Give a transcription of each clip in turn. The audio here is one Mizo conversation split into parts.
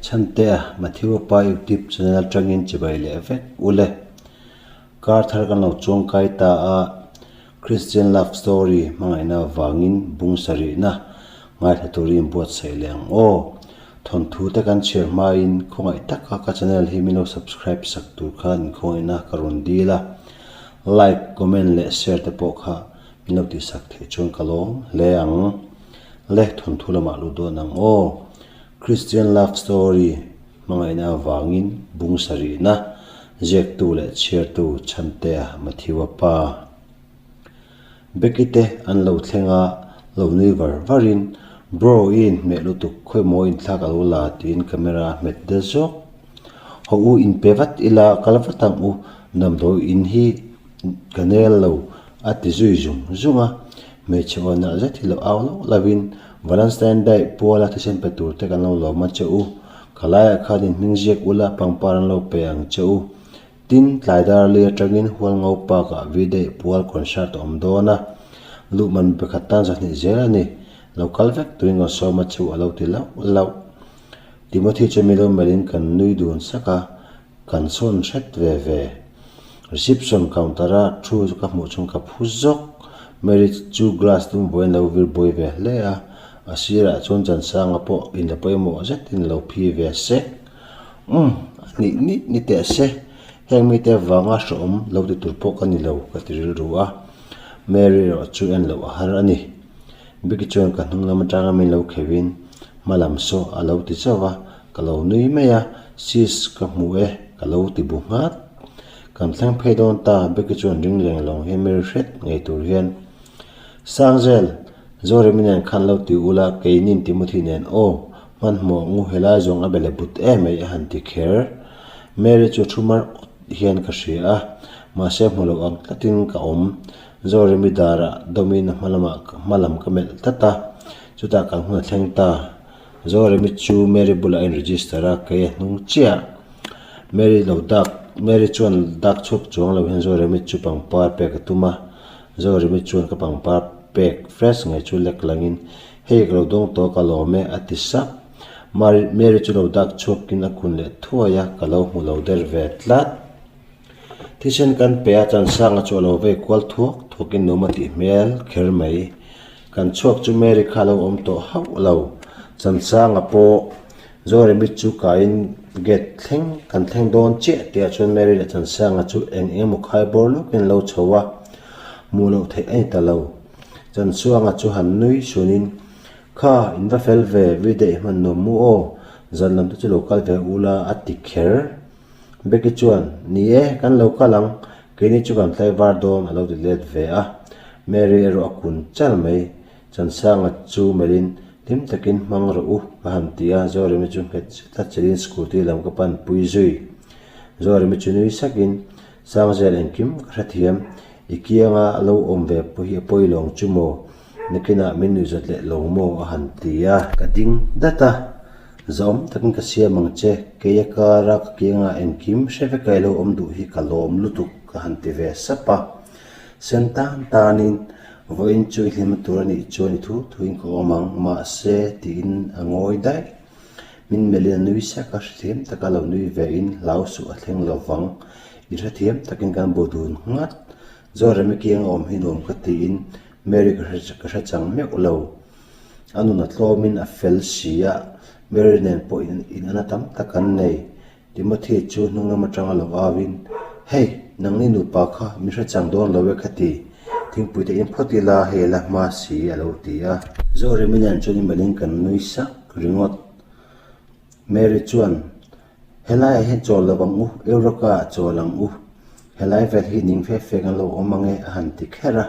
Chhantea Matthew pa YouTube channel atangin chibai leh vek ule. Kar thar kan lo chuangkai ta a, Christian love story hmangaihna avangin bung sarihna ngaithla turin buatsaih leh ang aw. Thawnthu te kan chhiar hmain khawngaih taka ka channel hi min lo subscribe sak tur khan inkhawngaihna ka rawn dil a, like, comment leh share te pawh kha min lo tihsak theih chuan ka lawm hle ang. Le thawnthu lamah luh dawn ang aw. Christian love story hmangaihna avangin bung sarihna ziaktu leh chhiartu Chhantea Matthew-a pa. Becky te an lo thleng a, lo nui var varin, Bro, i inhmeh lutuk, khawi maw inthlak a lo la tiin camera a hmet de zawk. Haw u inpe vat ila, kal vat ang u, damdawi in hi ka nel lo a ti zui zung zung a. Hmeichhe awnah zet hi lo au loh lovin Valentine Day puala thisen pe tur te kan lo lawm a che u. Khalaiah khan inhming ziak ula pangpar an lo pe ang che u. Tin, tlai dar li atangin Hualngo Park-ah V-Day pual concert a awm dawn a, luhman pakhat tan zahnih zel a ni. Lo kal vek turin kan sawm a chu a lo ti lauh lauh. Timothy chu milo melhin kan nui dun sak a, kan sawn hret ve ve. Reception counter-a thu chu ka hmuh chuan ka phu zawk. Mary chu glass dum vawiin lo vir buai ve hle a, a sirah chuan Chansanga pawh in la pawimawh zetin lo phi ve sek. Umm, a nih nih ni teh se, heng mite vanga hrehawm lo ti tur pawh ka ni lo ka ti rilru a, Mary erawh chu en loh a har a ni. Bicky chuan ka hnung lam atanga min lo kheuhin hma lam saw a lo ti chauh a, ka lo nui mai a, Sis ka hmu e ka lo ti bu nghat. Kan thleng phei dawn ta, Bicky chuan ring leng lawng hian Mary hret ngei tur hian, Sangzel, Zoremi nen khan lo ti ula, keinin Timothy nen aw, Hmanhmawh ngu helai zawng a bele but em mai a han ti kher. Mary chu thu mar awt hian ka hria a, mahse hmu lo ang tlatin ka awm. Zoremi darah dawmin a hma lamah hma lam ka melh tlat a, chutah kan hun a thleng ta. Zoremi chu Mary bulah a in register a, kei a hnung chiah. Mary lo dak Mary chuan dak chhuak chuang lo hian Zoremi chu pangpar pek a tum a, Zoremi chuan ka pangpar pek fresh ngei chu lek langin Hei ka lo dawng tawh ka lawm e a ti sap. Mary Mary chu lo dak chhuakin a kun leh thuai a, ka lo hmu lo der ve tlat. Thisen kan pe a, Chansanga chu a lo vei kual thuak thuakin nuam a tih hmel kher mai. Kan chhuak chu Mary kha a lo awm tawh hauh lo. Chansanga pawh Zoremi chu kaiin gate thleng kan thleng dawn chiah tihah chuan Mary leh Chansanga chu eng eng emaw khai bawr lawkin an lo chho a, hmuh loh theih a ni ta lo. Chansuanga chu han nui sunin, Kha, in va fel ve, video i hman nuam mu aw, zan lam te chu lo kal ve ula a ti kher. Becky chuan, Ni e, kan lo kal ang, keini chu kan tlai var dawn a lo ti let ve a. Mary erawh a kun chal mai, Chansanga chu melhin, Hlim takin hmang rawh u ka han ti a, Zoremi chu nghet zet a chelin scooty lam ka pan pui zui. Zoremi chu nui sakin, Sangzel engkim ka hrethiam, I kianga lo awm ve pawh hi a pawi lawng chu maw? Nakinah min nuihzat leh lo maw? a han ti a. Ka ding dat a, Zahawm takin ka siam ang che, kei a kara ka kianga engkim hre vek a i lo awm duh hi ka lawm lutuk ka han ti ve sap a. Sen tan tanin, Vawiin chu i hlim tur a nih chuan i thu thuin ka awm ang, mahse tiin a ngawi daih. Min melhin a nui sek a, hrethiam taka lo nui vein hlau suh a thleng lo vang. I hrethiam takin kan bu dun nghat. Zoremi kiang a awm hi nuam ka tiin Mary ka hre ka hre chang meuh lo. A nun a tlawmin a fel si a, Mary nen pawh in in ana tam tak an nei. Timothy chu hnung lam atanga lo auin, Hey, nangni nupa kha min hre chang dawn lo e ka ti. Thingpui te in phawt ila hei la hma si a lo ti a. Zoremi nen chuan i melhin kan nui sak ringawt. Mary chuan, Helaiah hian chawl lo ang u, Eureka ah chawl ang u. Helai vel hi ning fe fe kan lo awm ange a han ti kher a.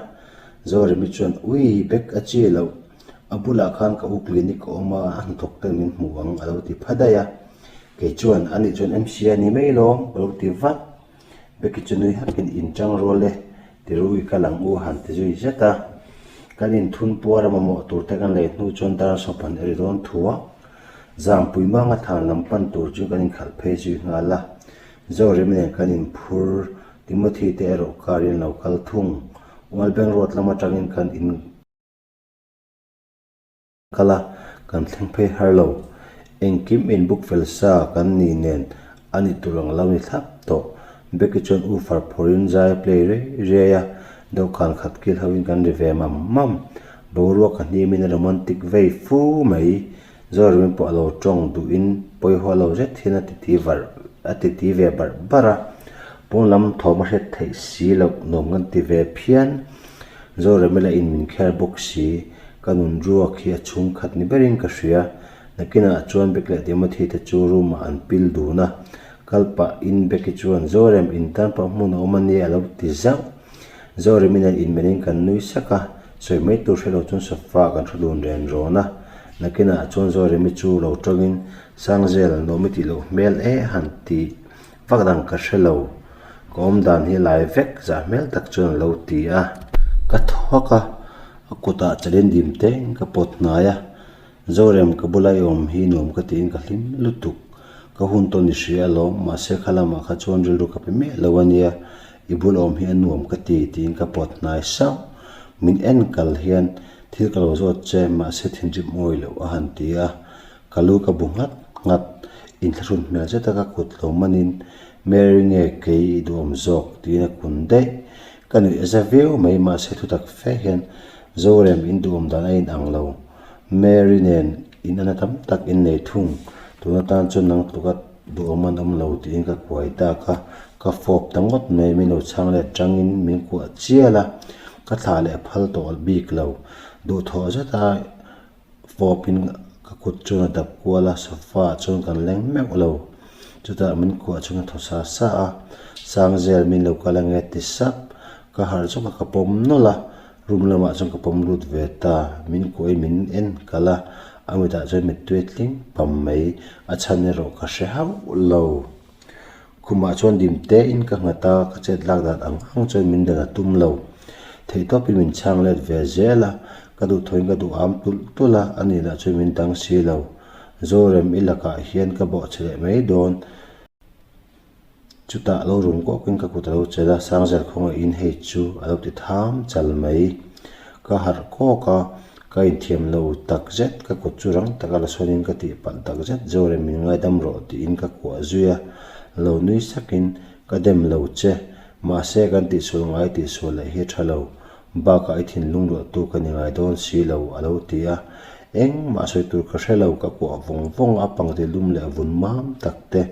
Zoremi chuan, Ui, bek a chi loh. A bulah khan ka u clinic a awm a, a hnathawk ten min hmu ang a lo ti pha daih a. Kei chuan, Ani chuan MC a ni mai lawm ka lo ti vat. Becky chu nui hakin in chang rual e, ti rui ka lang u han ti zui zet a. Kan inthun puar a mamawh tur te kan lei hnu chuan dar sawp han eri dawn thu a. Zampui manga than lam pan tur chu kan inkhalh phei zui nghal a. Zoremi nen kan inphur, Timothy te erawh car in lo kal thung. Ualbeng road lam atangin kan in. Kal a, kan thleng phei har lo. Engkim in book fel sa kan ni nen a nih tur ang lo ni thlap tawh. Becky chuan woofer phawrhin zai a play rei riai a, dawhkan khat kil hoin kan ri ve mam mam. Boruak a hnimin a romantic vei fu mai. Zoramin pawh a lo tawng duhin pawihawh lo zet hian a titi var a titi ve barh barh a, pawn lam thawm a hriat theih si loh nuam kan ti ve phian. Zorami lah in min kher bawk si, ka nun ruak hi a chhung khat ni berin ka hria. Nakinah chuan Beck leh Timothy te chu room ah an pil dun a, kal pah in Becky chuan Zorem in tan pawh hmun a awm a nia a lo ti zauh. Zorem in an inmen in kan nui sak a, sawi mai tur hre lo chuan sofa ah kan thu dun ren rawn a. Nakinah chuan Zoremi chu lo tawng in Sangzel nuam i tih loh hmel e han ti Vak dang ka hre lo, ka awm dan hi lai vek zah hmel tak chuan a lo ti a. Ka thawk a, a kutah chalin dim teng ka pawt hnai a, Zorem ka bula i awm hi nuam ka tiin ka hlim lutuk. Ka hun tawn i hria alawm, mahse kha lamah kha chuan rilru ka pe miah lo a nia, i bula awm hi a nuam ka ti tiin ka pawt hnai sauh. Min en kal hian thil ka lo zawt che, mahse thinrim awi loh a han ti a, Ka lu ka bu nghat nghat, inthlahrun hmel zet a ka kut lo manin Mary nge kei i duhawm zawk tiin a kun daih. Ka nuih a za viau mai mahse thutak fe hian Zorem in duhawm dan a inang lo. Mary nen in ana tam tak in nei thung, tun atan chuan nang tluka duhawm an awm lo tiin ka kuai dak a, ka fawp ta ngawt mai min lo chhang let tangin min kuah chial a, ka thlah leh phal tawh bik lo. Duhthawh zet a. Fawpin ka kut chuan a dap kual a, sofa ah chuan kan leng meuh lo. Chutah min kuah chuan a thaw sa sa a, Sangzel min lo kal ange ti sap. Ka harh zawk a, ka pawm nawlh a, room lamah chuan ka pawm lut ve ta. Min kuahin min en kal a, a mitah chuan mittui tling pam mai, a chhan erawh ka hre hauh lo. Khumah chuan dim tein ka nghat a, ka chet lak dan ang ang chuan min dan a tum lo. Theihtawpin min chhang let ve zel a, ka duhthawin ka duh am tulh tulh a, ani lah chuan min dang si lo. Zorem i lakah hian ka bawh che leh mai dawn. Chutah lo rum kawkin ka kut a lo chelh a, Sangzel khawngaihin hei chu a lo ti tham chal mai. Ka harh kawk a, ka inthiam lo tak zet, ka kut chu rang taka la sawnin ka tih palh tak zet, Zorem min ngaidam rawh tiin ka kuah zui a, lo nui sakin ka dem lo che, mahse kan tihsual ngai tihsual leh hi a tha lo, bakah i thinlung luahtu ka ni ngai dawn si lo a lo ti a, engmah sawi tur ka hre lo, ka kuah vawng vawng a, pangti lum leh vun mam tak te,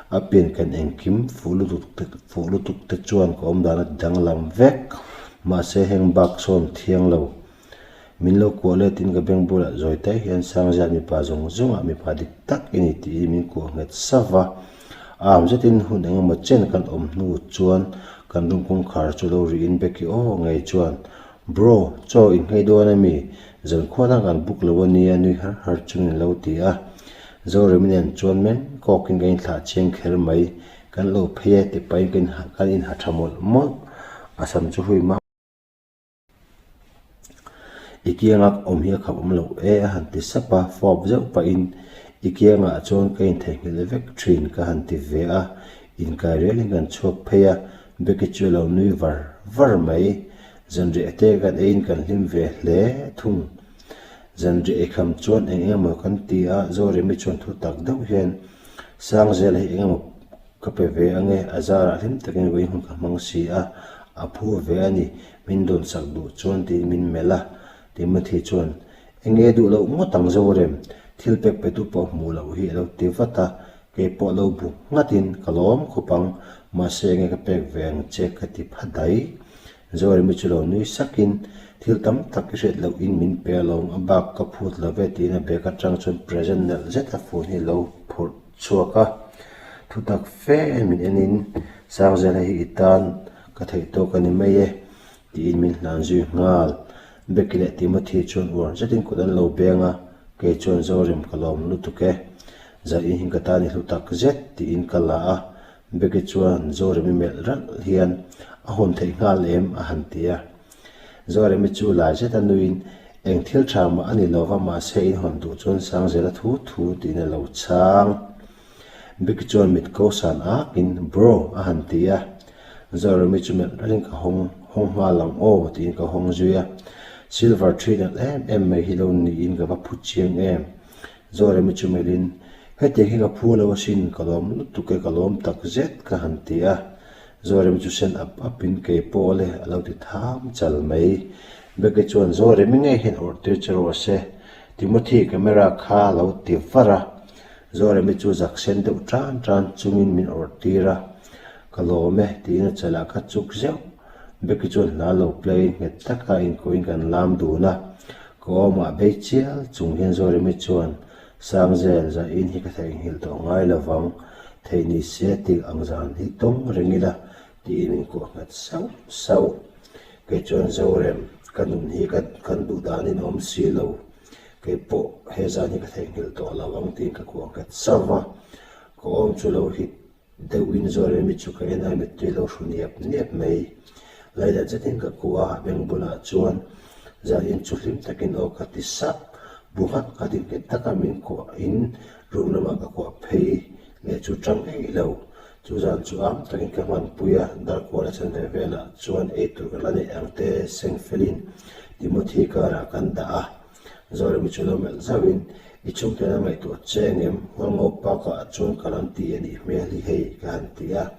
a pian kan engkim fuh lutuk te fuh lutuk te chuan ka awm dan a ti danglam vek. Mahse heng bak sawn thiang lo. Min lo kuah letin ka beng bulah zawi tai hian Sangzia mipa zawng zawngah mipa dik tak i ni tiin min kuah nghet sava a. Am zetin hun eng emaw chen kan awm hnu chuan kan room kawngkhar chu lo rihin Becky aw ngei chuan, Bro, chaw in nghei dawn a mi? Zan khuan kan book lo a nia nui har har chungin a lo ti a. Zoremi nen chuan meng kawkin kan inthlah chiang kher mai. Kan lo phei e ti pahin kan kan inha tha mawlh mawlh. A sam chu hui mah. I kianga awm hi a khap awm loh e a han ti sap a, fawp zeuh pahin i kiangah chuan ka intheihnghilh vek thin ka han ti ve a. Inkai rialin kan chhuak phei a, Becky chu a lo nui var var mai. Zanriah te kan eiin kan hlim ve hle thung. Zanriah eikham chuan eng eng emaw kan ti a, Zoremi chuan thu tak deuh hian Sangzela hi eng emaw ka pe ve ange, a zarah hlim takin vawi hun ka hmang si a, a phu ve a ni, min dawn sak duh chuan tiin min melh a. Timothy chuan, Enge duh loh ngawt ang Zorem, thil pek petu pawh hmuh loh hi a lo ti vat a, kei pawh lo bu nghatin ka lawm khawp ang, mahse enge ka pek ve ang che ka ti pha dai. Zoremi chu lo nui sakin, Thil tam tak i hriat loh in min pe alawm, a bak ka phut lo ve tiin a bag atang chuan present nalh zet a phone hi lo phurh chhuak a. Thutak fe min enin, Sangzela hi i tan ka theih tawk a ni mai e tiin min hlan zui nghal. Becky leh Timothy chuan uar zetin kut an lo beng a, kei chuan Zorem ka lawm lutuk e, Zaiin hi ka tan i hlu tak zet tiin ka la a. Becky chuan Zoremi melh ralh hian a hawn theih nghal em a han ti a. Zoremi chu lai zet a nuiin eng thil tha mah a ni lova mahse in hawn duh chuan Sangzela thu thu tiin a lo chhang. Becky chuan mit ko san akin Bro a han ti a. Zoremi chu melh ralhin ka hawng hawng nghal ang aw tiin ka hawng zui a. Silver tree nalh em em mai hi lo niin ka va phu chiang em. Zoremi chu melhin. Hetiang hi ka phu lo asin, ka lawm lutuk e, ka lawm tak zet ka han ti a. Zorem chu sen ap ap in kei pawh le a lo ti tham chal mai. Becky chuan Zorem i ngei hian awrh tir che rawh se, Timothy camera kha a lo ti var a. Zorem i chu zak sen deuh tan tan chungin min awrh tir a, Ka lawm e tiin a chalah ka chuk zeuh. Becky chuan hla lo play in nghet taka inkuahin kan lam dun a. Ka awmah bei chial chung hian Zorem i chuan Sangzel, Zain hi ka theihnghilh tawh ngai lo vang, theih ni se tih ang zan hi tawng reng ila tiin min kuah nghet sauh sauh. Kei chuan Zorem, ka nun hi ka kan duh danin a awm si lo, kei pawh he zan hi ka theihnghilh tawh lo ang tiin ka kuah nghet sauh va, ka awm chu lo hit Deuhin Zoremi chu ka en a, mittui lo hru niap niap mai. Laila zetin ka kuah a, beng bulah chuan zanin chu hlim takin aw ka ti sap. Bu nghat nghat in nghet taka min kuahin room lamah ka kuah phei leh chu tang eih lo. Chu zan chu am takin ka hmanpui a, Darkuala chan ve velah chuan eitur ka la neih ang te seng felin Timothy car ah kan dah a. Zoremi chu lo melh zauhin, I chhungten a ngaihtuah che engem, hualngo pakah chuan ka lam ti a nih hmel hi hei, ka han ti a.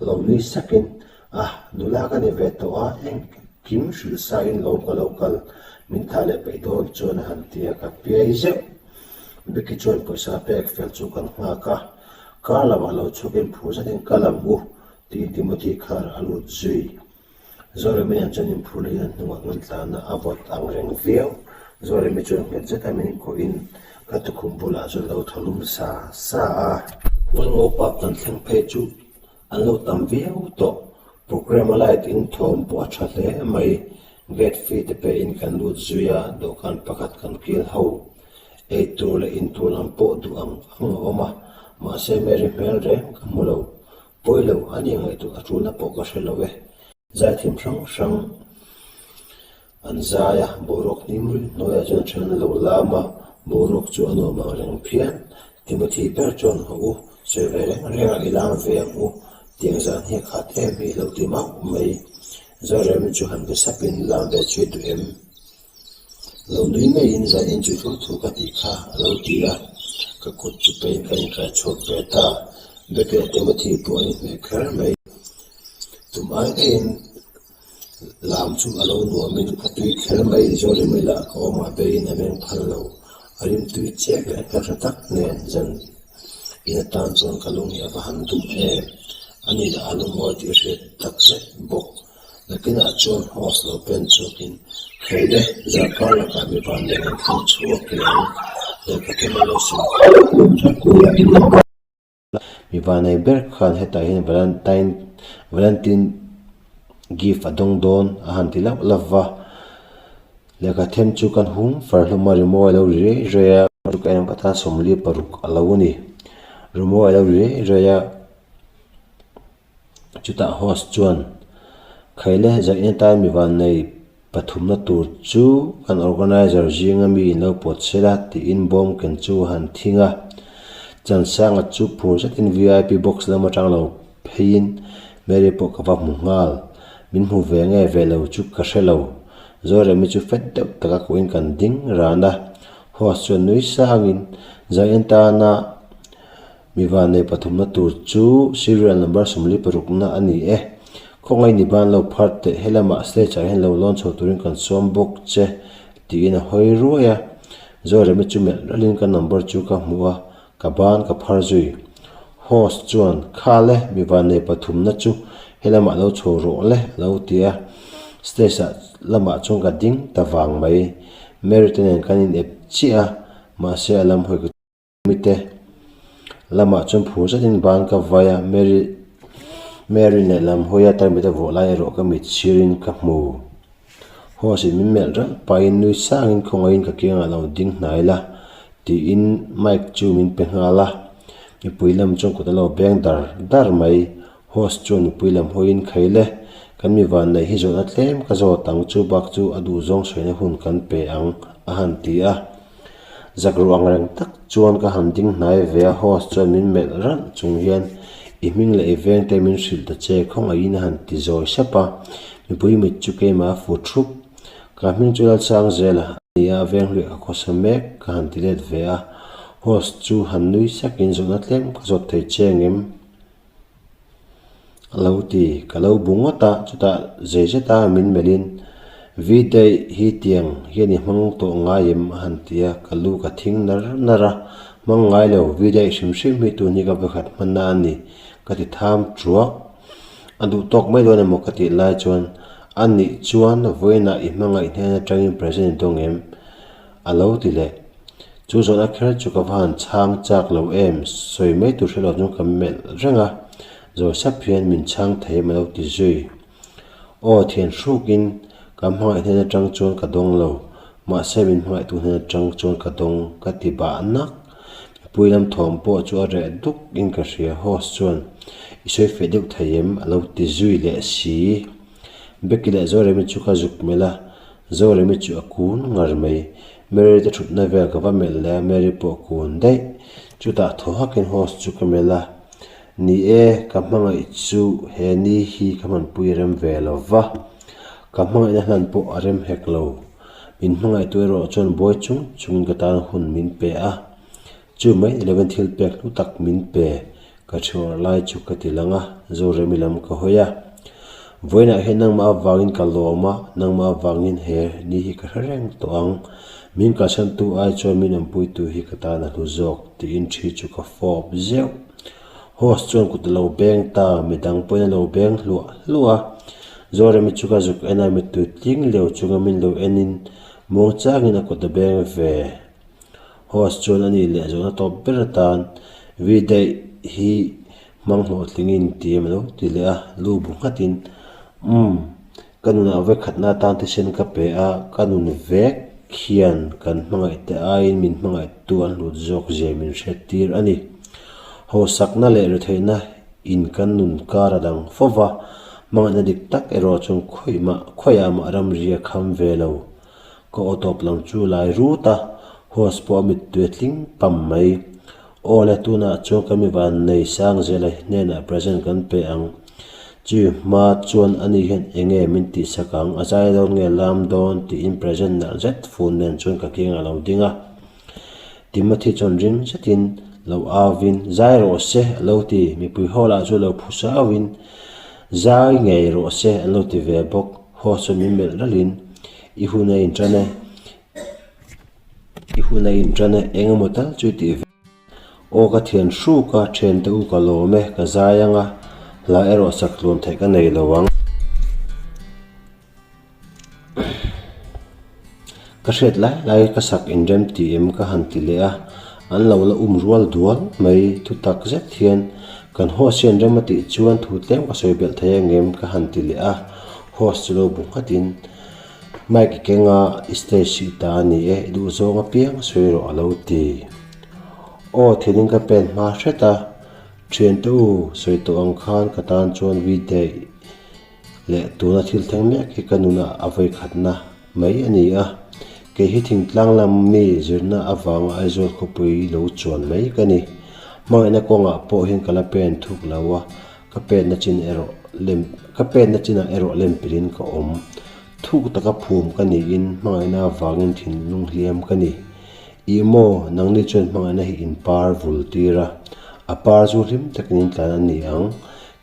Lo nui sakin, Ah, nula ka ni ve tawh a, engkim hrilh sain lawm ka lo kal, min thah leh peih dawn chuan a han ti a, ka piai zeuh. Becky chuan pawisa pek fel chu kan nghak a, car lamah lo chhuakin phur zetin ka lam u, tiin Timothy car a lut zui. Zoremian chuan inphur leh in an hnungah ngan tlan a, a vawt ang reng viau. Zoremi chuan nghet zeta min kuahin ka tukhum bulah chuan lo thaw lum sa sa a. Hualngo park kan thleng phei chu an lo tam viau tawh. Programme a light in thawm pawh a tha hle mai. Gate fee te pe in kan lut zui a, dawhkan pakhat kan kil ho. Ei tur leh in tur lam pawh duh ang ang a awm a, mahse Mary hmel reng ka hmu lo. Pawi lo, a ni ngaihtuah a tulna pawh ka hre lo e. Zaithiam hrang hrang an zai a, boruak hnim ri hnuaiah chuan then a lo lam a, boruak chu a nuam ang reng phian. Timothy ber chuan haw u, sawi ve reng reng a i lam ve ang u, tiang zan hi a khat em hi lo ti mauh mai. Zorem chu han be sapin lam ve chu i duh em? Lo nui maiin zan in chu thu thu ka tih kha a lo ti a, ka kut chu pain ka inkai chhuak ve ta. Beke Timothy pawh a inhmeh kher mai. Tum ai daihin lam chu a lo nuamin ka tui kher mai, Zoremai lah ka awmah beiin a meng phal lo. A rim tui chiah leh ka hre tak nen zan in atan chuan ka lung hi a va han dum em. Ani lah a lungawi tih a hriat takzet bawk. Nakinah chuan host lo pen chhuakin, Hei le, zarkar lakah mi van nen an thleng chhuak leh ang, lehkha them a lo sim khawp. Mi vanei ber khan hetah hian Valentine Valentine gift a dawng dawn a han ti lauh lauh va, lehkha them chu kan hum far hlawm a, rimawi a lo ri rei rei a, ka en vat a, 46 a lo ni, rimawi a lo ri rei rei a. Chutah host chuan, Khaile zaihna tan mi vannei pathumna tur chu kan organizer zinga mi in lo pawt sel a tiin bawm ken chu a han thing a. Chansanga chu phur zetin vip box lam atang lo pheiin Mary pawh ka va hmu nghal. Min hmu ve nge ve lo chu ka hre lo. Zoremi chu fet deuh taka kuhin kan ding ran a. Host chuan nui sangin zaihna tana Mi vannei pathumna tur chu serial number 46 na a ni e. Khawngaih ni ban lo phar teh, helamah stage ah hian lo lawn chho turin kan sawm bawk che tiin a hawi ruai a. Zoremi chu melh ralhin ka number chu ka hmu a, ka ban ka phar zui. Host chuan, Kha le, mi vannei pathumna chu helamah lo chho rawh le a lo ti a. Stage ah lamah chuan ka ding ta vang mai. Mary te nen kan in ep chiah a, mahse a lam hawi ka Mite lamah chuan phur zetin ban ka vai a, Mary Mary leh lam hawi a tarmit a vuah lai erawh ka mit sirin ka hmu. Host in min melh ralh pahin nui sangin khawngaihin ka kiangah lo ding hnai la tiin mic chu min pe nghal a, mipui lam chuan kut a lo beng dar dar mai. Host chuan mipui lam hawiin khai le, kan mi vanneih hi zawhna tlem ka zawt ang chu bak chu a duhzawng sawina hun kan pe ang a han ti a. Zak ruh ang reng tak chuan ka han ding hnai ve a, host chuan min melh ralh chung hian i hming leh i veng te min hrilh ta che khawngaihin a han ti zawi sep a, mipui mit chu keimah a fu thup. Ka hming chu Lalsangzela a ni a, veng hluih ka khawsa mek ka han ti let ve a. Host chu han nui sakin zawhna tlem ka zawt thei che angem? A lo ti, ka lo bu ngawt a, chutah zei zeta min melhin, V-day hi tiang hian i hmang tawh ngai em? a han ti a, ka lu ka thing nar nar a, hmang ngai lo, V-day hrim hrim hi tun hi ka vekhat hmanna a ni, ka ti tham truak. A duh tawk mai dawn emaw ka tih lai chuan, A nih chuan vawiinah i hmangaih hnen atangin present i dawng em? A lo ti leh. Chu zawhna kher chu ka va han chhang chak lo em? Sawi mai tur hre lo chuan ka melh reng a, zawi sap hian min chhang thei em a lo ti zui. Aw thian hrukin ka hmangaih hnen atang chuan ka dawng lo, mahse min hmangaihtu hnen atang chuan ka dawng ka ti bah nak. Mipui lam thawm pawh chu a reh duk in ka hria, host chuan i sawi feh deuh thei em? A lo ti zui leh si. Becky leh Zoremi chu ka zuk melh a, Zoremi chu a kun ngar mai. Mary te thutna vel ka va melh leh a, Mary pawh a kun daih. Chutah thaw hakin host chu ka melh a, Ni e, ka hmangaih chu he ni hi ka hmanpui a rem ve lo va, ka hmangaihna hlan pawh a rem hek lo. Min hmangaihtu erawh chuan buai chung chungin ka tan hun min pe a, chu mai ni lovin thil pek hlu tak min pe. Ka chhuar lai chu ka ti lang a, Zoremi lam ka hawi a. Vawiinah hian nangmah avangin ka lawm a, nangmah avangin he ni hi ka hre reng tawh ang. Min kalsantu ai chuan min awmpuitu hi ka tan a hlu zawk, tiin thi chu ka fawp zeuh. Host chuan kut a lo beng ta, midang pawhin a lo beng hluah hluah a. Zoremi chu ka zuk en a, mittui tling leu chunga min lo enin muangchangin a kut a beng ve. Host chuan a nih leh zawhna tawp ber atan V-day hi hmang hlawhtlingin ti em alo ti leh a, lu bu nghatin, Umm, ka nunah vawikhatna atan thisen ka pe a, ka nun vek hian kan hmangaih te aiin min hmangaihtu an hlut zawk zia min hriattir a ni. Hosakna leh retheihna in kan nun kar a dang fo va, hmangaihna dik tak erawh chuan khawihmah khawiah mah ramri a kham ve lo. Ka aw tawp lam chu lai rut a, host pawh a mittui a tling pam mai. Aw le, tunah chuan kan mi van nei sang zel a hnenah present kan pe ang. Chui hma chuan ani hian eng nge min tihsak ang, a zai dawn nge lam dawn tiin present nalh zet fun nen chuan ka kiang a lo ding a. Timothy chuan ring zetin lo au in, Zai rawh se a lo ti, mipui ho lah chu lo phu sau in, Zai ngei rawh se an lo ti ve bawk. Host chuan min melh ralhin, I hun a inṭan e, i hun a inṭan e, eng emaw tal chu i tih ve. Aw ka thian hruk a, ṭhiante u ka lawm e, ka zai ang a, hla erawh sak tluan theih ka nei lo ang. Ka hriat lai lai ka sak inrem ti em ka han ti leh a, an lo la um rual dual mai thu tak zet hian kan host hian rem a tih chuan thu tlem ka sawi belh thei angem ka han ti leh a, host chu lo bu nghatin mic i keng a i stage hi i ta a ni e i duh zawng apiang sawi rawh a lo ti. Aw thilin ka pen hma hret a, thiante u sawi tawh ang khan ka tan chuan V-day Leh tuna thil thleng mek hi ka nunah a vawikhatna mai a ni a, kei hi thingtlang lam mi zirna avanga Aizawl khawpui lo chuan mai ka ni. Hmangaihna kawngah pawh hian ka la pen thuk lo a, ka penna chin erawh lem ka penna chinah erawh lem pilin ka awm. Thuk taka phum ka niin hmangaihna avangin thinlung hliam ka ni. Ih maw, nangni chuan hmangaihna hi in par vul tir a, a par chu hlim takin in tlan a ni ang.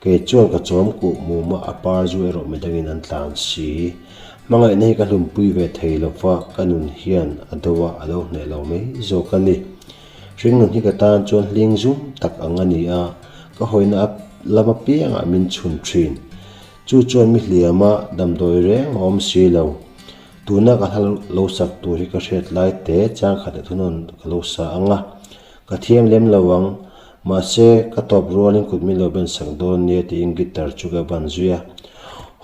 Kei chuan ka chawm kuh mum a, a par zu erawh midangin an tlan si. Hmangaihna hi ka hlumpui ve thei lo va, ka nun hian a do a, a lo hneh lo mai zawk a ni. Hringnun hi ka tan chuan hling zum tak ang a ni a, ka hawina lam apiangah min chhun thin. Chu chuan mi hliama damdawi reng a awm si lo. Tuna ka hla lo sak tur hi ka hriat lai te chang khat leh thunawn ka lo sa ang a, ka thiam lem lo ang. Mahse, ka tawp rualin kut min lo ben sak dawn nia tiin guitar chu ka ban zui a.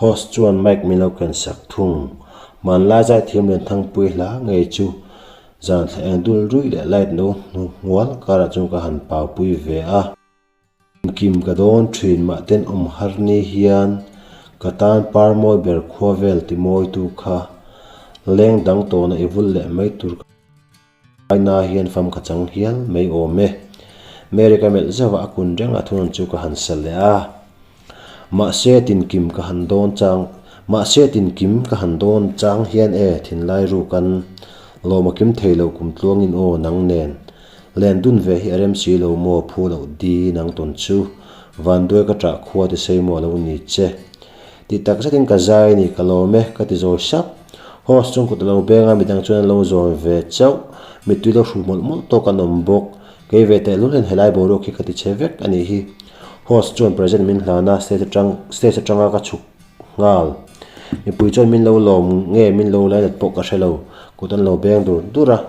Host chuan mic min lo ken sak thung. Hmanlai zaithiam lian thangpui hla ngei chu zan thla eng dul ruih leh light no hnu hnual karah chuan ka han paupui ve a. Kim ka dawn thin mah ten awm har ni hian ka tan par mawi ber khua vel ti mawitu kha leng dang tawna i vul leh mai tur ka Aina hian fam ka chang hial mai awm e. Mary ka melh zauh a, a kun reng a thunawn chu ka han sa leh a. Mahse tinkim ka han dawn chang Mahse tinkim ka han dawn chang hian e thinlai ru kan lawm a kim thei lo kum tluangin aw nang nen. Len dun ve hi a rem si lo maw phu loh di nang tawn chu. Vanduai ka ṭah khua ti sei maw a lo ni che. Ti tak zetin ka zai a ni, ka lawm e, ka ti zawi sap. Host chuan kut a lo beng a, midang chuan an lo zawn ve chauh. Mittui lo hru mawlh mawlh tawk an awm bawk. Kei ve tehlul hian helai boruak hi ka ti che vek a nih hi. Host chuan present min hlan a, stage atang stage atanga ka chhuk nghal. Mipui chuan min lo lawm nge min lo lainat pawh ka hre lo, kut an lo beng dur dur a.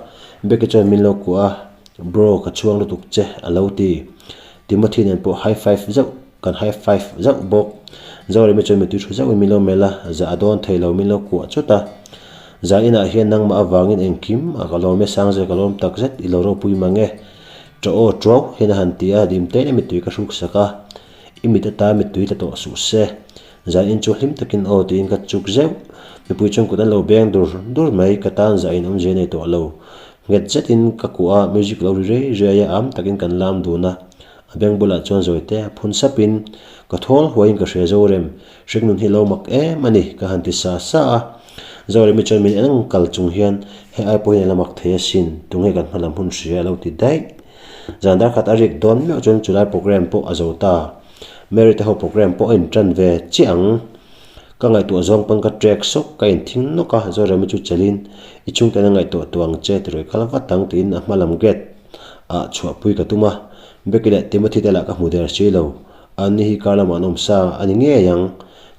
Becky chuan min lo kuah a, Bro, ka chhuang lutuk che, a lo ti. Timothy nen pawh high five zauh kan high five zauh bawk. Zoremi chuan mittui thu zauhin min lo melh a, zah a dawn thei lo min lo kuah chut a. Zan inah hian nangmah avangin engkim a ka lawm e Sangzia ka lawm tak zet i lo ropui mang e. Ṭa aw ṭuau hian a han ti a, dim tein a mittui ka hruk sak a. I mit ata mittui tla tawh suh se. Zan in chu hlim takin aw tiin ka chuk zeuh. Mipui chuan kut an lo beng dur dur mai, ka tan zah in awmzia nei tawh lo. Nghet zetin ka kuah a, music lo ri rei riai a, am takin kan lam dun a. A beng bulah chuan zawite a phun sapin, Ka thawl huaiin ka hria Zorem, hringnun hi lo mak em a ni, ka han ti sa sa a. Zoremi chuan min en kal chung hian, Hei ai pawhin a la mak thei asin, tunge kan hma lam hun hria a lo ti daih. Zan dar khat a rik dawn meuh chuan chulai programme pawh a zo ta. Mary te ho programme pawh a intan ve chiah ang. Ka ngaihtuah zawng pawn ka trek sawk, ka inthing nawk a, Zoremi chu chelin, I chhungten a ngaihtuah tuah ang che tirawi kal vat ang tiin a hma lam gate ah chhuahpui ka tum a, Becky leh Timothy te lah ka hmu der si lo. Anni hi kar lamah an awm sa a ni ngei ang.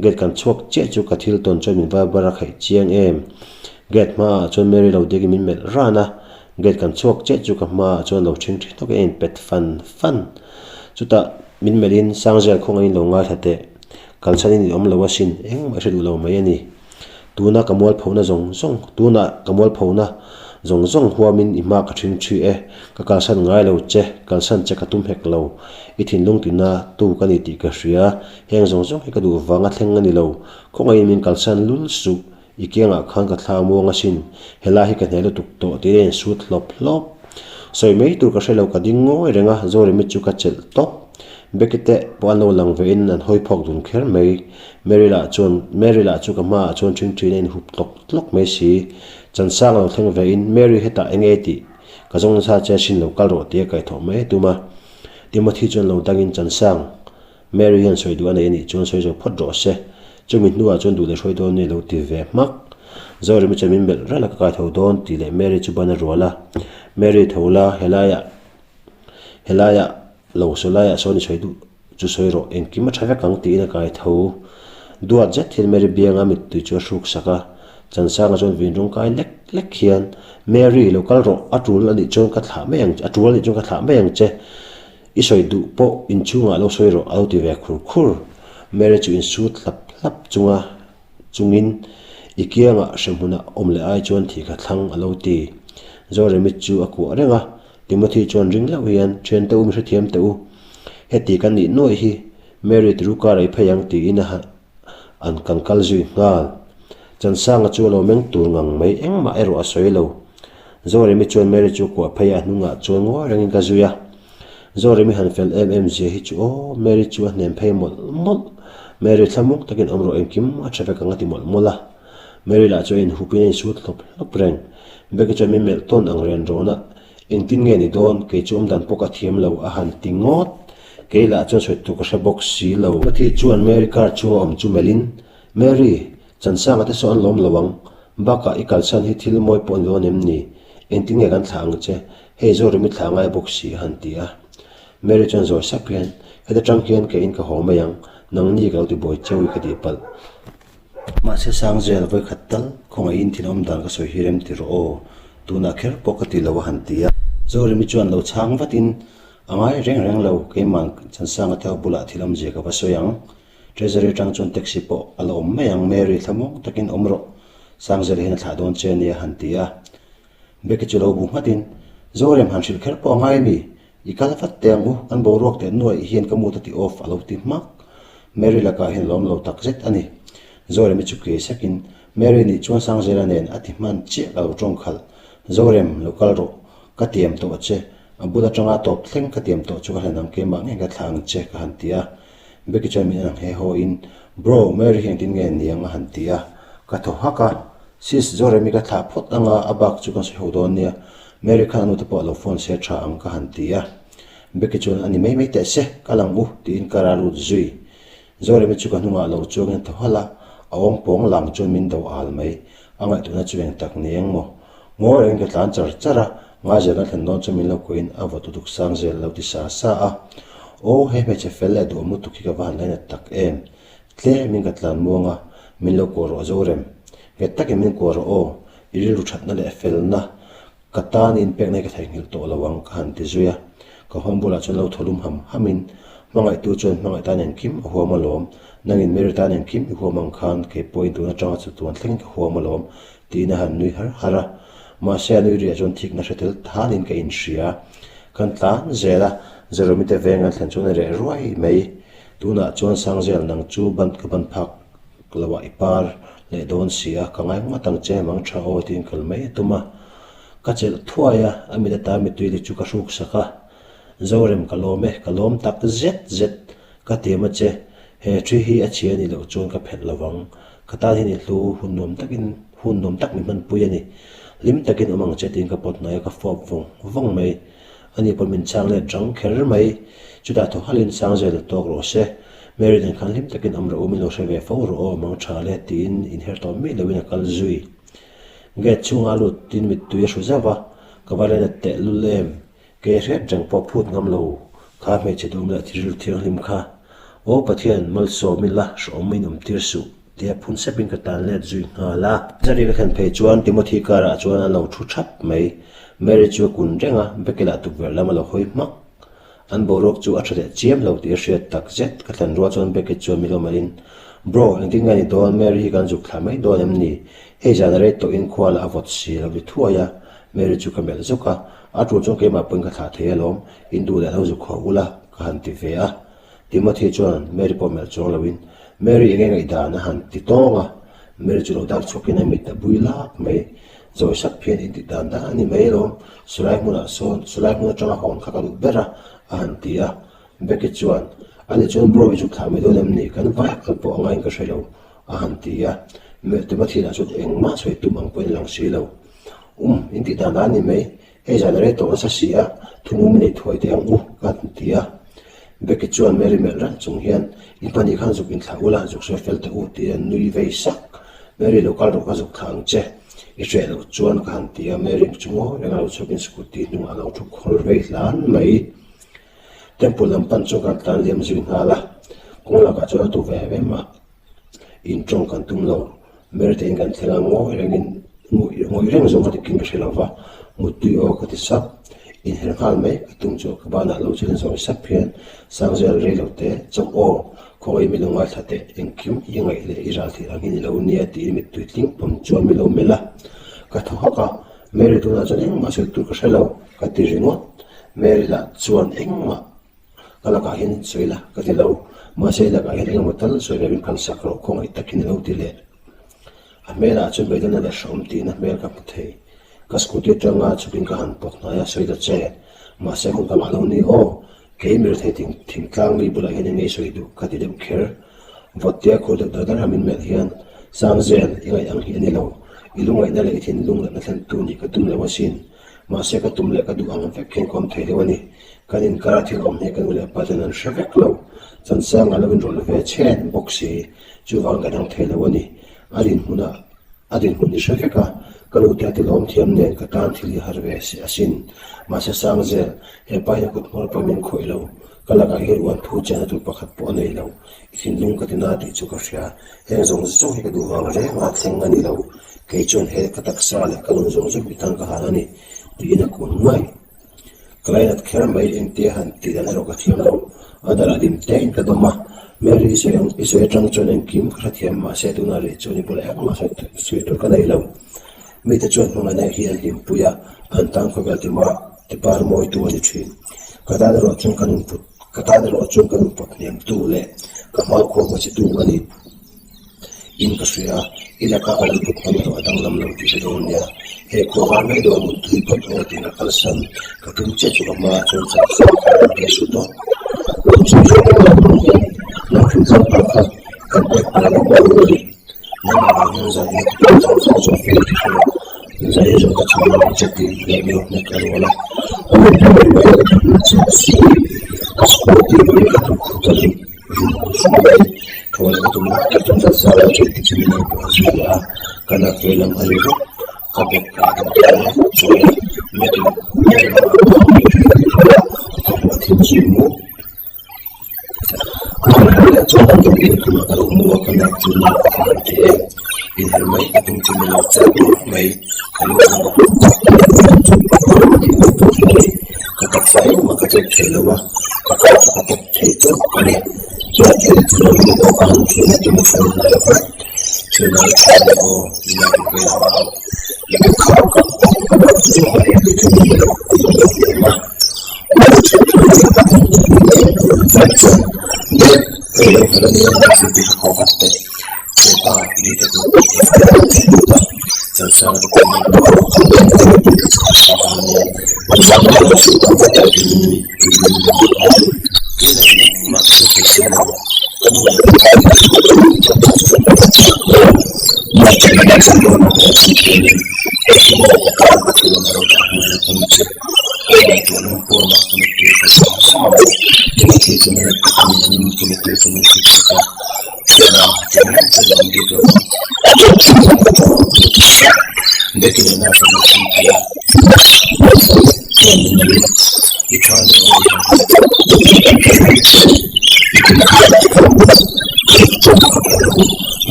Gate kan chhuak chiah chu ka thil tawn chuan min va bar a khaih chiang em. Gate hmaah chuan Mary lo diakin min melh ran a, gate kan chhuak chiah chu ka hmaah chuan lo ṭhing ṭhi hnawk in a inpet fan fan. Chutah min melhin Sangzel khawngaihin lo ngaithla teh. Kalchhanin i awm lo asin, engmah i hre duh lo mai a ni. Tuna ka mualphona zawng zawng, tunah ka mualphona zawng zawng huamin i hma ka ṭhing ṭhi e, ka kalsan ngai lo che, kalsan che ka tum hek lo. I thinlung tina tu ka ni tih ka hria, heng zawng zawng hi ka duh vanga thleng a ni lo. Khawngaihin min kalsan lul suh, i kiangah khan ka thla muang asin, helai hi ka hne lutuk tawh tiin a insut hlawp hlawp. Sawi mai tur ka hre lo, ka ding ngawi reng a, Zoremi chu ka chelh tawp. Becky te pawh an lo lang ve in an hawi phawk dun kher mai. Mary lah chuan Mary lah chu ka hmaah chuan ṭhingṭhiin a inhup tlawk tlawk mai si. Chansang a lo thleng ve in Mary hetah eng nge tih ka zawng nasa che sin lo kal rawh tia kaihthawh mai a tum a. Timothy chuan lo dangin Chansang Mary hian sawi duh a nei a nih chuan sawi zo phawt rawh se. Chumi hnuah chuan duh leh hruai dawn ni lo ti ve hmak. Zoremi chuan min melh ralh a ka kaitho dawn tih leh Mary chu ban a rual a. Mary tho la helaiah helaiah Lo sawi laiah sawn i sawi duh chu sawi rawh, engkim a tha vek ang tiin a kai tho. Duat zet hian Mary bianga mittui chu a hruk sak a, Chansanga chuan vin rawng kai lek lek hian, Mary, lo kal rawh, a tul a nih chuan ka thlah mai ang a tul a nih chuan ka thlah mai ang che, i sawi duh pawh inchhungah lo sawi rawh a lo ti ve khur khur. Mary chu insut hlap hlap chunga chungin i kiangah hremhmunah awm leh ai chuan thih ka thlang a lo ti. Zoremi chu a kuah reng a, Timothy chuan ring hlauh hian, Thiante u, mi hrethiam teh u. Heti kan nih nuaih hi Mary tiru kar ei phei ang tiin a an kan kal zui nghal. Chansanga chu a lo meng tur ngang mai engmah erawh a sawi lo. Zoremi chuan Mary chu kuah phei a, a hnungah chuan ngawi rengin ka zui a. Zoremi han fel em em zia hi chu aw, Mary chu a hnem phei mawlh mawlh. Mary thlamuk takin awm rawh engkim a tha vek ang a ti mawlh mawlh a. Mary lah chu a inhupin a insut hlawp hlawp reng. Becky chuan min melh tawn ang ren rawn a, Engtin nge ni dawn, kei chu awmdan pawh ka thiam lo a han ti ngawt. Kei lah chuan sawi tur ka hre bawk si lo. Matthew chuan Mary car chhunga awm chu melhin, Mary, Chansanga te saw an lawm lo ang. Bakah i kalsan hi thil mawi pawh a ni dawn em ni? Engtin nge kan thlah ang che? Hei Zoremi thlah ngai bawk si a han ti a. Mary chuan zawi sap hian, Heta tang hian keiin ka haw mai ang, nangni ka lo ti buai cheu i ka tih palh. Mahse Sangzel vawikhat tal khawngaihin thil awm dan ka sawi hi rem ti rawh aw, tunah kher pawh ka ti lo a han ti a. Zoremi chuan lo chhang vatin, A ngai reng reng lo, keimah Chansanga te ho bulah thil awmzia ka va sawi ang. Treasury atang chuan taxi pawh a la awm mai ang, Mary thlamuang takin awm rawh, Sangzel hian a thlah dawn che ania a han ti a. Becky chu lo bu nghatin, Zorem han hrilh kher pawh a ngai mi? I kal vat teh ang u, kan boruak teh nuaih hian ka mut a ti off a lo ti hmak. Mary lakah hian lawm lo tak zet a ni. Zorem i chu kei sakin, Mary nih chuan Sangzela nen a ti hman chiah ka lo tawng khalh. Zorem, lo kal rawh. Ka tiam tawh a che. A bul atanga tawp thleng ka tiam tawh chu ka hlen ang keimah ngei ka thlah ang che ka han ti a. Becky chuan min en ang he haw in, Bro, Mary hi engtin nge niang a han ti a. Ka thaw hak a, Sis, Zorem i ka thlah phawt anga a bak chu kan sawi ho dawn nia. Mary khan a nute pawh a lo phone se tha ang ka han ti a. Becky chuan a ni mai mai teh se, kal ang u tiin car a lut zui. Zoremi chu ka hnungah lo chuangin a thaw halh a, a awm pawng lang chuan min do al mai. A ngaihtuahna chu eng tak ni eng maw? Ngawi rengin ka tlan char char a, ngaizelna thlen dawn chu min lo kuahin a vawt lutuk sang zel lo ti sa sa a. Aw, he hmeichhe fel leh duhawm lutuk hi ka va han lainat tak em! Tlemin ka tlan muang a, min lo kuah rawh Zorem. Nghet takin min kuah rawh aw, i rilru thatna leh felna Ka tan inpekna hi ka theihnghilh tawh lo ang ka han ti zui a, ka home bulah chuan lo thaw lum ham hamin, Hmangaihtu chuan hmangaih tan engkim a huam alawm, nangin Mary tan engkim i huam ang khan kei pawhin tun atanga chatuan thlengin ka huam alawm tiin a han nui har har a. Mahse a nui riah chuan thikna hre tel thanin ka inhria. Kan tlan zel a, Jerome te veng an thlen chuan a reh ruai mai. Tunah chuan Sangzel nang chu ban ka ban phak Lo ah i par leh dawn si a, ka ngai ngawt ang che mang tha aw tiin kal mai a tum a. Ka chelh thuai a, a mit ata mittui te chu ka hruk sak a. Zorem ka lawm e, ka lawm tak zet zet, ka tiam a che, he thi hi a chhia nih loh chuan ka phelh lo vang, ka tan hian i hlu hun nuam takin hun nuam tak min hmanpui a ni. Hlim takin awm ang che tiin ka pawt hnai a, ka fawp vawng vawng mai. Ani pawh min chang let rang kher mai. Chutah thaw halin Sangzel a tawk rawh se. Mary nen khan hlim takin awm rawh u, min lo hre ve fo rawh aw, mang tha le tiin inher tawh miah loin a kal zui. Gate chhungah a lut tin mittui a hru zauh va, ka va len a teh lul em? Kei hriat reng pawh phut ngam lo kha hmeichhe dum leh thiril thianghlim kha. Aw Pathian, malsawm ila, hrehawm in awm tir suh, tia phun sepin ka tan let zui nghal a. Zari ka thlen phei chuan Timothy car ah chuan a lo thu thap mai. Mary chu a kun reng a, Becky lah tukverh lam a lo hawi hmak. An boruak chu a tha leh chiam lo tih a hriat tak zet. Ka thlen rual chuan Becky chuan min lo melhin, Bro, engtin nge ni dawn? Mary hi kan zuk thla mai dawn em ni? Hei zan a rei tawhin khua lah a vawt si lo ti thuai a. Mary chu ka melh zuk a, a tul chuan keimah pawhin ka thlah thei alawm, in duh leh lo zuk haw ula ka han ti ve a. Timothy chuan Mary pawh melh chuang loin, Mary enge ngaihdan a han ti tawng a, Mary chu lo dak chhuakin a mit a bui lak mai. Zawi sap hian in tih dan dan a ni mai alawm, sulai hmunah sawn sulai hmun atanga hawn kha ka duh ber a, a han ti a. Becky chuan, Ani chuan bro i zuk thlah mai dawn em ni, kan vai kal pawh a ngaiin ka hre lo, a han ti a. Timothy lah chuan engmah sawi tum ang pawhin a lang si lo. Um, in tih dan dan a ni mai, Hei zan a rei tawh nasa si a, thumum i nei thuai teh ang u, ka han ti a. Becky chuan Mary melh reng chung hian, In pahnih khan zuk inthlah ula, zuk sawi fel teh u, tiin an nui vei sak. Mary lo kal rawh ka zuk thlah ang che, i hreh loh chuan ka han ti a. Mary chu ngawi reng a lo chhuakin scooty hnungah a lo thu khawl vei hlan mai. Temple lam pan chuan kan tlan liam zui nghal a, kawng lakah chuan a tu ve em a. In tawng kan tum lo, Mary te in kan thleng a, ngawi rengin ngawi reng zawng ka ti kin ka hre lo va, muttui aw ka ti sap, inher nghal mai ka tum chu ka banah lo chuan zawi sap hian Sangzel rei lo te chawp aw, khawngaih min lo ngaithla teh, engkim i ngaih leh i ral theih ang hi ni lo nia tiin mittui tling pawm chuan min lo melh a, ka thaw hak a, Mary tunah chuan engmah sawi tur ka hre lo ka ti ringawt, Mary lah chuan engmah. Ka lakah hian sawi la ka ti lo, mahse i lakah hian engemaw tal sawi ve min phalsak rawh khawngaih takin a lo ti leh. A hmelah chuan beidawnna leh hrehawm tihna hmel ka hmu thei. Ka scooty atanga chhukin ka han pawt hnai a, sawi ta che. Mahse hun ka ngah lo ni aw, kei mi rethei thingtlang mi bulah hian enge i sawi duh ka ti deuh kher. Vawttea khur deuh dar dara min melh hian, Sangzel, i ngaih ang hi a ni lo. I lungaihna leh i thinlung natna thlentu nih ka tum lo asin. Mahse ka tum leh ka duh ang vek hian ka awm thei lo a ni. Kan inkar a thil awm hi ka nu leh pa ten an hre vek lo. Chansang a lo inrawlh ve chhen bawk si. Chuvang ka dang thei lo a ni. A dinhmunah a dinhmun i hre vek a, ka nu te a ti lawm thiam nen ka tan thil hi har ve si asin. Mahse Sangzel, he pa hian kut hmawr pawh min khawih lo. Ka lakah hian uan thu chehna tur pakhat pawh a nei lo. I thinlung ka ti na tih chu ka hria. Heng zawng zawng hi ka duh vang reng a thleng a ni lo. Kei chuan he ka taksa leh ka nun zawng zawng mi tan ka han a ni tiin a kun nuai. Ka lainat kher mai engtia han tih dan erawh ka thiam lo. A darah dim tein ka dawm a, Mary i sawi ang i sawi atang chuan engkim ka hrethiam mahse tunah rih chuan i bulah engmah sawi tur ka nei lo. Mite chuan hmangaihna hi an hlimpui a, an tan khawvel tima tipar mawitu a ni thin. Ka tan erawh chuan ka nun put ka tan erawh chuan ka nun put hniamtu leh ka hmakhua hmachhetu a ni. In ka hria, i laka ka lo put hman erawh a danglam lo tih hre dawn nia. He khua var mai dawn mut tui phawt aw tiin a kalsan. Ka tum chiah chu ka hmaah chuan chak zawk a rawn ri su tawh. Lo chhui zawk a lo tum hian lo hrilh zawk tak kha kan pek pah lo aw a ni. Nangmah vang hian zan ina ka tum zawng zawng chu a fel tih hre lo. Zan in zawh ka. chhung lamah che tih leh min rawn hnek a rual a. Ka scooty hi ka tum khut a ni rum rum mai. Thaw leh ka tum lai tak chuan Zara chuan ti chu min lo pawh zui leh a, ka nak ve lam a ri vek. Ka bag ah ka dah a, chuan Mary Mary ka hmuh thil zui mu. Ka han hawi leh chuan an in khumah ka lo hmu a, ka nak chu nak a han ti em. Inher mai ka tum chu min lo chak bawrh mai, ka lu chuan ka pawh chak a ni. Ka taksa engmah ka chet thei lo a, ka kar chu ka pawp thei teuh a ni. Chuan thil chu lo in pawh ka han thih na tum a sawi hnai vat. Thil ai tha leh aw, i la ti ve ang ang. I lu kha ka pawp chu a eng ti thei lo tih a lo hliam a.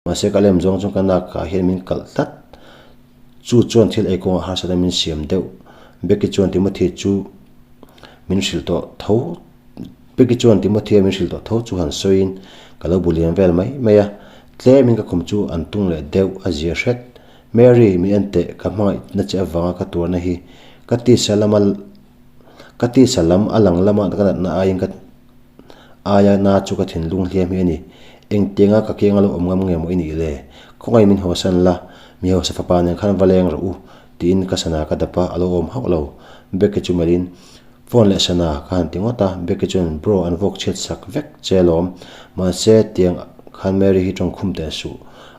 Mahse ka lem zawng chuan ka nak ah hian min kalh tlat. Chu chuan thil ei kawngah harsatna min siam deuh. Becky chuan Timothy chu min hrilh tawh tho Becky chuan Timothy a min hrilh tawh tho chu han sawiin ka lo bu lian vel mai mai a. Tlemin ka khum chu an tung leh deuh a zia hret. Mary, min en teh, ka hmangaihna che avanga ka tuarna hi ka tisa lama ka tisa lam a lang lama ka natna aiin ka aia na chu ka thinlung hliam hi a ni. Engtianga ka kianga lo awm ngam nge maw i nih le? Khawngaih min hawsan la, mi hausa fapa nen khan va leng rawh u, tiin ka sana ka dap a, a lo awm hauh lo. Becky chu melhin, Phone leh sana ka han ti ngawt a, Becky chuan, Bro, an vawk chhiat sak vek che alawm, mahse tiang khan Mary hi tawngkhum teh suh,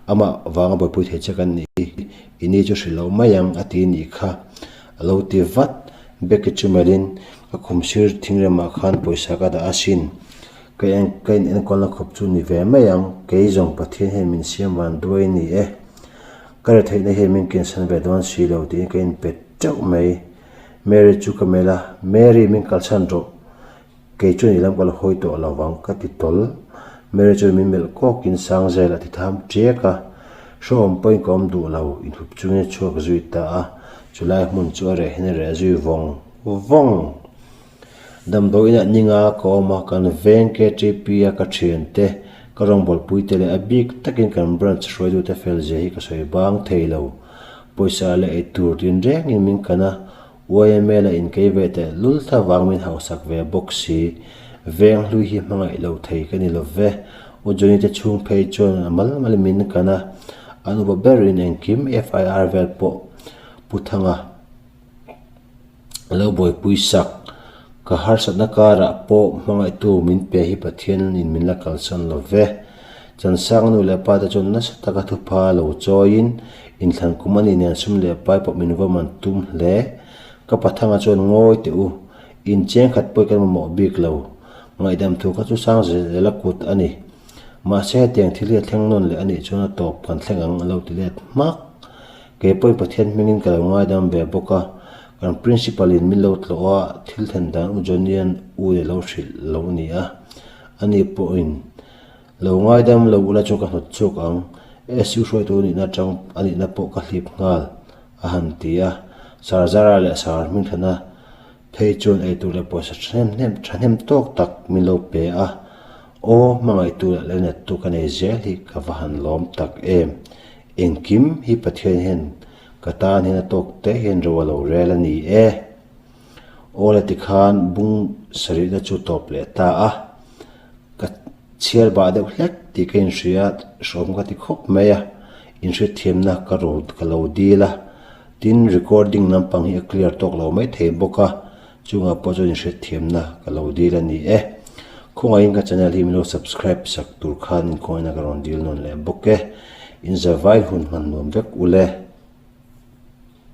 amah vanga buaipui thei che kan nih hi, i ni chu hrilh loh mai ang a ti nih kha, a lo ti vat. Becky chu melhin, Ka khum sir thingremah khan pawisa ka dah asin, ka en ka in enkawlna khawp chu ni ve mai ang, kei zawng Pathian hian min siam van duai ni e, ka retheihna hian min kinsan ve dawn si lo tiin ka inpe teuh mai. Mary chu ka melh a, Mary min kalchhan rawh, kei chuan i lam ka la hawi tawh lo vang ka ti tawl. Mary chuan min melh kawkin sang zel a ti tham ṭiak a, hrehawm pawhin ka awm duh lo, inhup chungin a chhuak zui ta a, chulai hmun chu a reh hian a reh zui vawng vawng. Damdawi inah ninga ka awm a, kan veng KTP a ka thiante, ka rawngbawlpui te leh a bik takin kan branch hruaitute fel zia hi ka sawi bang thei lo. Pawisa leh ei tur tin rengin min kan a, YMA lah inkei ve teh lul thla vang min hausak ve bawk si. Veng hlui hi hmangaih lo thei ka ni lo ve. U Johnny te chhung phei chuan a mal mal min kan a, an upa berin engkim FIR vel pawh Pu Thanga a lo buaipui sak. Ka harsatna karah pawh hmangaihtu min pe hi Pathian in min la kalsan lo ve. Chansang nu leh pa te chuan nasa taka thupha lo chawiin inthlan kum a nih nen sum leh pai pawh min vawm an tum hle. Ka pathanga chuan ngawi teh u, incheng khat pawh kan mamawh bik lo. Ngaihdam thu kha chu sang zel a kut a ni. Mahse hetiang thil hi a thleng nawn leh a nih chuan a tawp kan thleng ang a lo ti let hmak. Kei pawhin Pathian hmingin ka lo ngaidam ve bawk a, kan Principal in min lo tlawh a, thil then dan U Johnny-a'n U leh lo hrilh lo a ni a, ani pawhin lo ngaidam lo ula chu ka hnawt chhuak ang, SU hruaitu nihna atang a nihna pawh ka hlip nghal a han ti a, Sir Zara leh Sir Hmingthana phei chuan eitur leh pawisa thahnem thahnem tawk tak min lo pe a, aw hmangaihtu leh lainattu ka nei zel hi ka va han lawm tak em. Engkim hi Pathian hian ka tan hian a tawk te hian ro a lo rel a ni e. Awl a tikhan bung sarihna chu tawp leh ta a. Ka chhiar bah deuh hlek tih ka inhria hrawm ka ti khawp mai a, inhriatthiamna ka ro ka lo dil a. Tin, recording lampang hi a clear tawk lo mai thei bawk a, chungah pawh chuan inhriatthiamna ka lo dil a ni e. Khawngaihin ka channel hi min lo subscribe sak tur khan inkhawngina ka rawn dil nawn leh bawk e. Inzavai hun hman nuam vek ule.